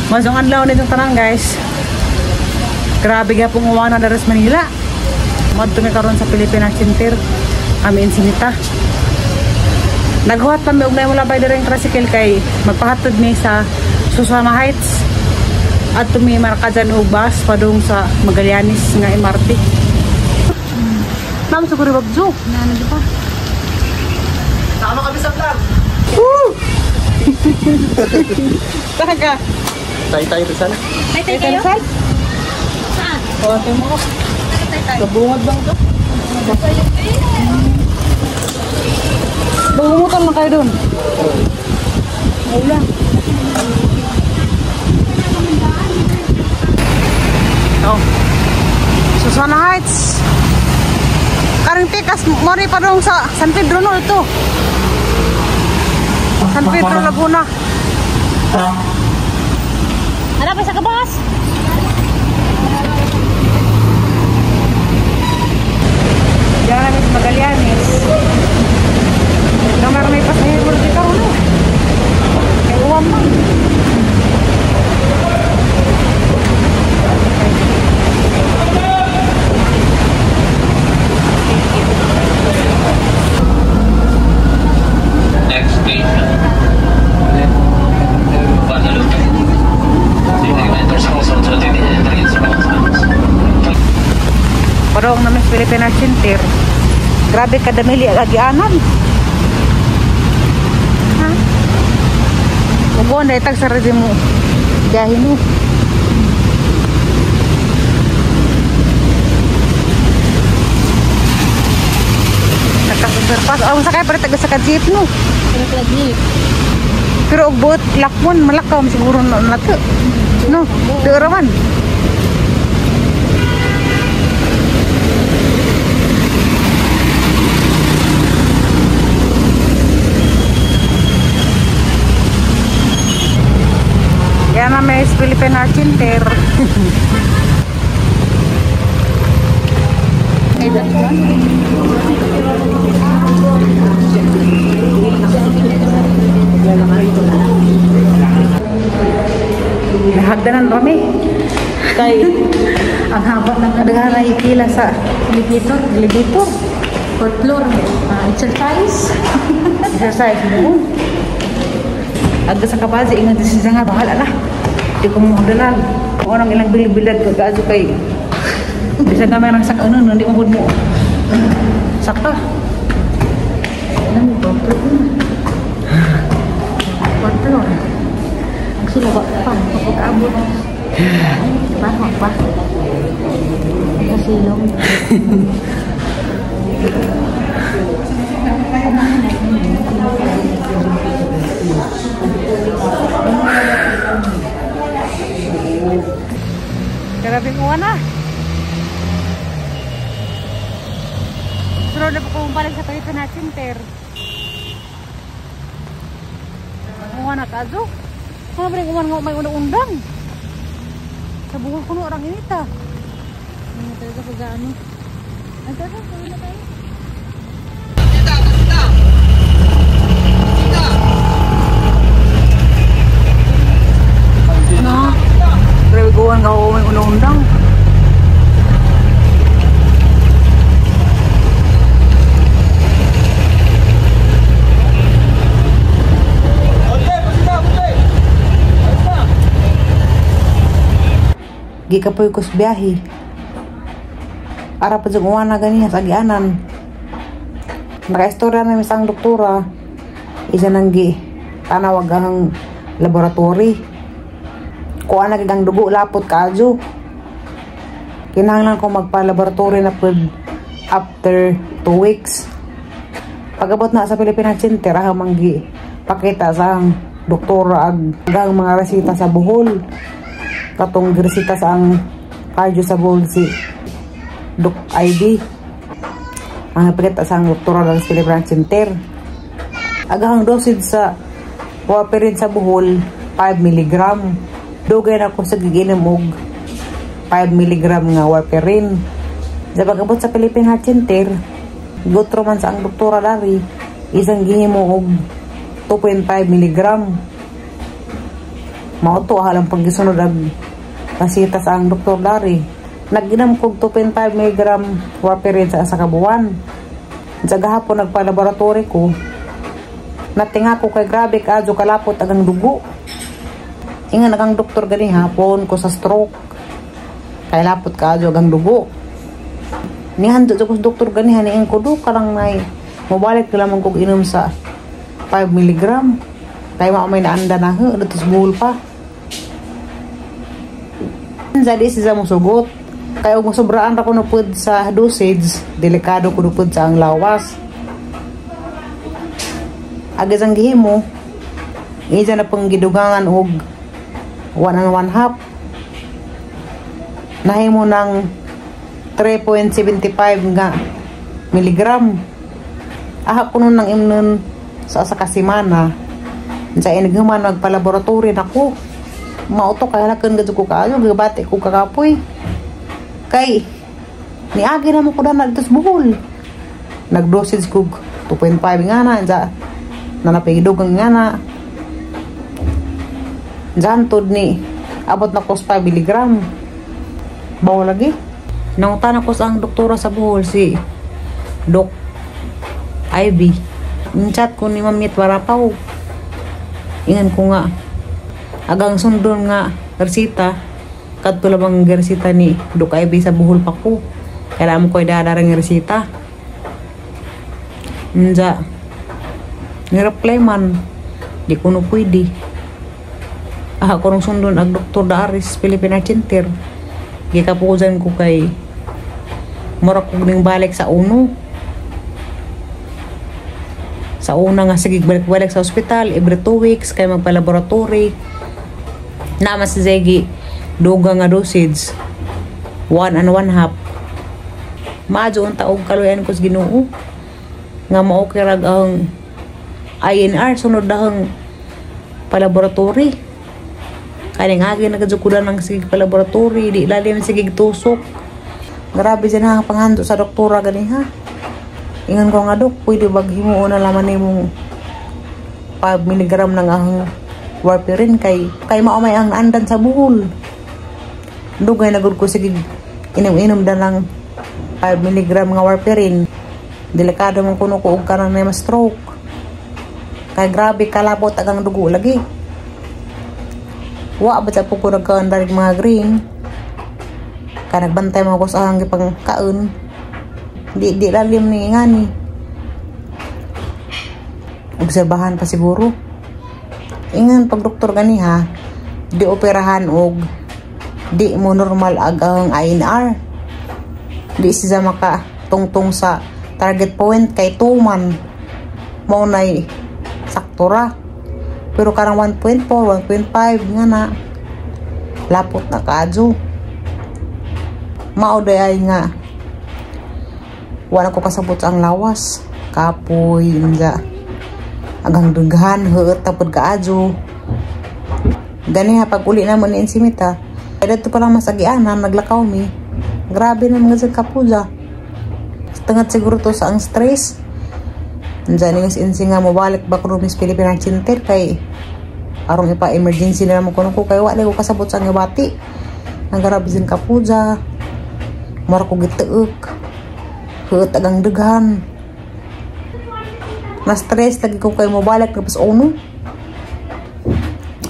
Masong adlaw nitong tanan, guys. Grabe gyapon uwan na diri sa Manila. Madto mi karon sa Philippine Art Center. Kami insinita. Naghuwat pa mi og naay molabay diri ang tricycle kay magpahatod mi sa Susana Heights. Adto mi markajan og bus padung sa Magallanes nga MRT. Ma'am, siguro bagyo. Ano di ba? Sama kami sa vlog. Woo! Saan ka? Tayo Rizal. Tay tay kayo? Rizal? Saan? Oh, mo ko. Tay tay. Sa bungad lang to. Bumutan lang kayo dun. Wala. Oh. Susana Heights. Karing pikas, mori pa dong sa San Pedro no ito. San Pedro, Laguna. Ano pa sa kabas? Diyan namin sa Magallanes. Kamar may pasahero dito ano. Kay uwan man. Next station, Guadalupe. Parang namin sa Philippine Art Center. Grabe kadamili ang agianan. Ha? Ugo na itag sa redi mo. Biyahe mo. Nagka-superpass. Oh, sakay pa rin taga sa ka-jeep no. Pero og buot lakmon malakaw siguro na nato. No, di man. Yan na may Philippine Art Center. Nahagdanan rami. Kay Ang haba ng daghan na pila sa elevator. Elevator. Fourth floor. Exercise. Exercise mo. Aga sa kabazi, ingat siya nga, bahala na. Di ko mo hagdanan. Kung anong ilang bilid-bilad ko, gazo kay. Bisa ka merang saka ano, hindi mo mo. Saka. Alam mo, fourth floor na. Fourth floor. Ang sila ba pa? Pagkaabot. Diba? Pa. Kasilong. Grabe mo na. Pero na po kung balik sa Philippine Art Center. Uwan na kazo. Ano ba rin uwan nga may undang-undang? Sa buhol ko no, orang inita. Ano talaga pag ano? Ay, tara, tuloy na tayo. No. Grabe guwan nga may undang-undang. Gikapoy ko sa biyahe. Ara pa dyan uwan na ganiya sa agianan. Nakaistorya na isang doktora. Isa nang gi tanawag ang laboratory. Kuha na ang dugo lapot kaadyo. Kinahanglan ko magpa-laboratory na pud after 2 weeks. Pag-abot na sa Philippine Heart Center, ahang manggi pakita sa ang doktora ag ang mga resita sa Bohol. Katong resita sa ang cardio sa Bohol si Doc ID. Ang napakita sa ang doktora ng Philippine Heart Center. Agahang dosage sa warfarin sa Bohol, 5 milligram. Dugay na ako sa giginom og 5 milligram nga warfarin. Sa pag-abot sa Philippine Heart Center, gutro man sa ang doktora dari, isang gihimo og 2.5 milligram. Mao to halang paggisunod ag resita sa ang Dr. Larry. Nag-inom kog 2.5 mg warfarin sa asa ka buwan. Sa gahapon nagpa-laboratory ko. Natinga ko kay grabe kaadyo kalapot agang dugo. Ingan agang doktor gani hapon ko sa stroke. Kay lapot kaadyo agang dugo. Nihando ko sa doktor gani haniin ko do karang nay mobalik na lamang kog inom sa 5 mg. Kay mao may naanda na dito sa buhol pa. Jadi siya mo sugot. Kaya kung sobraan ra ko pud sa dosage, delikado ko pud sa ang lawas. Agad ang gihimo, isa na pong gidugangan og 1 1/2. Nahimo ng 3.75 nga miligram. Aha ko nun ng imnon sa asa ka semana. Sa inighuman magpa-laboratory nako. Mauto kay halakan gud ko kaayo, gibati ko kakapoy. Kay niagi na mo ko na dito sa Bohol. Nag-dosage ko 2.5 nga na, dya, nanapigidog nga na. Diyan tod ni abot na ko sa 5 miligram. Bawo lagi. Nangutan ako sa ang doktora sa Bohol, si Doc Ivy. Chat ko ni Ma'am Miet Warapaw. Ingan ko nga agang sundon nga resita kadto lamang resita ni Doc Ivy sa Bohol pa ko. Kailangan ko idadarang resita. Nja ni-reply man di ko no pwede. Ako nung sundon ag Dr. Daris Philippine Heart Center. Gikapusan ko kay mura ko ning balik sa uno. Sa una nga sige balik-balik sa ospital every 2 weeks kay magpa-laboratory. Naman si Zegi duga nga dosage 1 1/2. Maadyo ang taog kaluyan ko sa Ginoo nga maokay rag ang INR sunod dahang pa-laboratory. Kaya nga agi nagkajukulan ng sige pa-laboratory, di lalim sige tusok. Grabe dyan ang panghando sa doktora gani ha. Ingan ko nga dok, pwede bag himuon na laman nimong 5 mg ng ang warfarin kay maumay ang andan sa buhol. Dugay na gud ko sige inom-inom da lang 5 mg nga warfarin. Delikado man kuno ko og kanang may ma-stroke. Kay grabe kalabot agang dugo lagi. Wa ba sa po ko nagkaon darig mga green. Kay nagbantay mo ko sa ang gipang kaon. Di lalim ni ngani. Obserbahan pa siguro. Ingan pag doktor gani ha, di operahan og di mo normal ag ang INR. Di siya maka tungtong sa target point kay 2 man. Mao nay sakto ra. Pero karang 1.4, 1.5 nga na lapot na kaadyo. Mao day ay nga wala ko kasabot sa ang lawas. Kapoy nga agang dughan huot tapod kaadyo. Gani ha pag uli naman ni Insimita, dito pa lang masagianan naglakaw mi. Grabe na mga kapuja. Tengat siguro to sa ang stress. Diyan nga si Insi nga mobalik ba ko Miss Philippine Heart Center kay arong ipa-emergency na naman ko kay wala ko kasabot sa ang bati. Ang grabe sin kapuja. Mura ko gituok. Huot agang dughan. Na stress lagi ko kay mobalik na pas uno.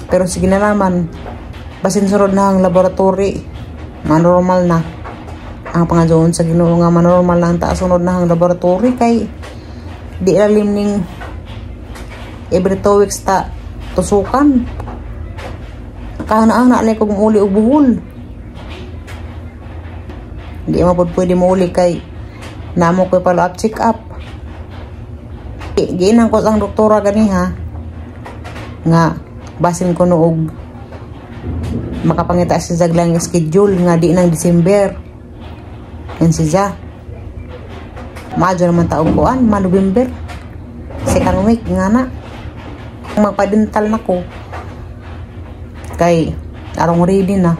Pero sige na naman. Basin sunod na ang laboratory. Manormal na. Ang pangajoon sa Ginoo nga manormal na ang taas sunod na ang laboratory kay di lalim ning every 2 weeks ta tusukan. Kahana-ana na kong uli og buhol. Di mo pud pwede mo uli kay namo ko'y follow up check up. Giinang ko ang doktora gani ha nga basin ko noog makapangita si Zaglang schedule nga di nang December. Yan si Ja. Maadyo naman taog kuan, ma November. Second week nga na. Magpadental na ko. Kay arong ready na.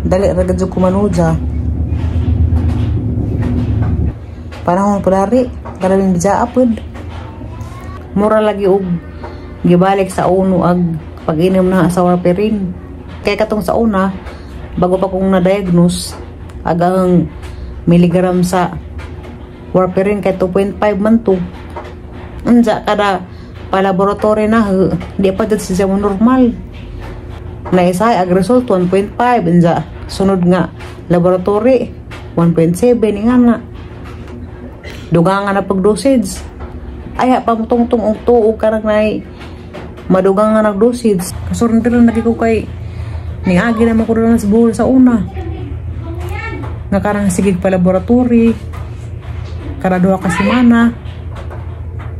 Dali ra gud ko manuja. Panahon po dari, karabing bija apod. Mura lagi og gibalik sa uno ag Pag-inom na sa warfarin. Kaya katong sa una, bago pa kong na-diagnose, agang milligram sa warfarin kay 2.5 man to. Unsa kada pa-laboratory na, di pa dito siya mo normal. Naisay ag result 1.5, unsa sunod nga laboratory 1.7 nga na. Dugangan na pag dosage. Ay pa mutungtong og tuo karang nay madugangan nag dosage. Kasurrender na lagi ko kay niagi naman ko na sa Bohol sa una. Nga karang sige pa laboratory. Kada 2 ka semana.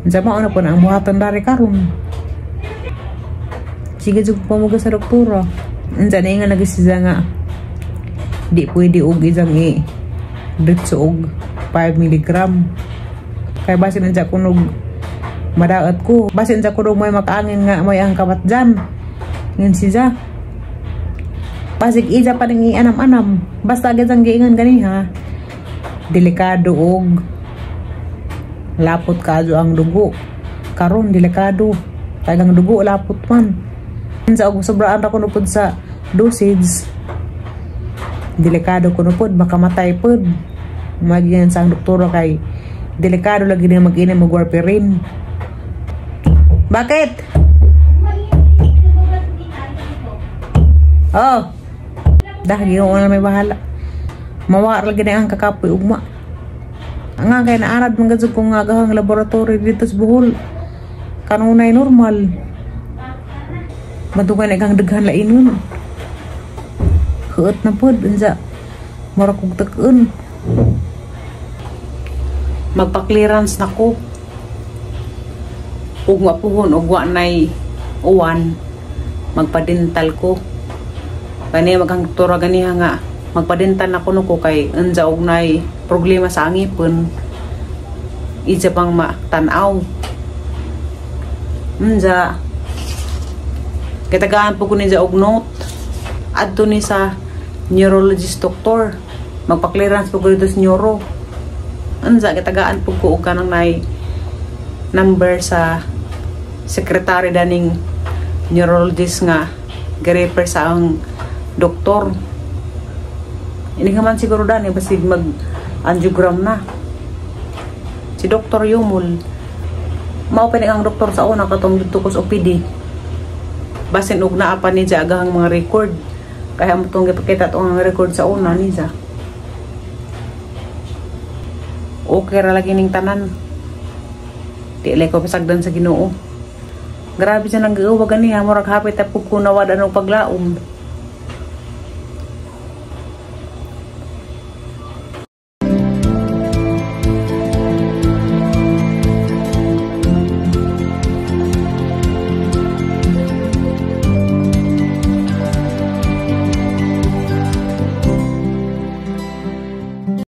Unsa mao na po na ang buhatan dari karon. Sige jud pamuga sa doktora. Unsa na nga nagisiza nga di pwede og isang i diretso og 5 milligram. Kay basin unsa kunog madaot ko. Basin unsa kunog may makaangin nga may ang kamatjan. Ngan siya. Pasig ija pa ning ianam-anam. Basta agad ang giingan ganiha. Delikado og lapot kayo ang dugo. Karon delikado. Kay ang dugo lapot man. Sa og sobraan ra kuno pud sa dosage. Delikado kuno pud makamatay pud. Magian sa ang doktora kay delikado lagi na mag-inom og warfarin. Bakit? Oh. Dah Ginoo na may bahala. Mawa lagi na ang kakapoy ugma. Ang nga kay naanad man gud kung nga gahang laboratory dito sa Bohol. Kanunay normal. Madugay na kang daghan lainon. Huot na pod unsa mura kog tak-on. Magpa-clearance na ko. Ug mapuhon og wa nay uwan, magpa-dental ko. Kani maghang doktora ganiha nga magpa-dental na kuno ko kay unsa og nay problema sa angipon. Ija pang matan-aw. Unsa kitagaan po ko niya og note adto ni sa neurologist doctor. Magpa-clearance po ko dito sa neuro. Unsa kitagaan po ko og kanang nay number sa secretary daning neurologist nga gi-refer sa ang doktor. Ini nga man siguro dani basig mag angiogram na. Si Dr. Yumul. Mao pa ni ang doktor sa una katong didto ko sa OPD. Basin og naa pa ni siya agahang mga record. Kaya mo tong gipakita tong ang record sa una ni siya. Okay ra lagi ning tanan. Di lay ko pasagdan sa Ginoo. Grabe siya nang giuwa ganiha, murag hapit ta pud ko nawad anong paglaom.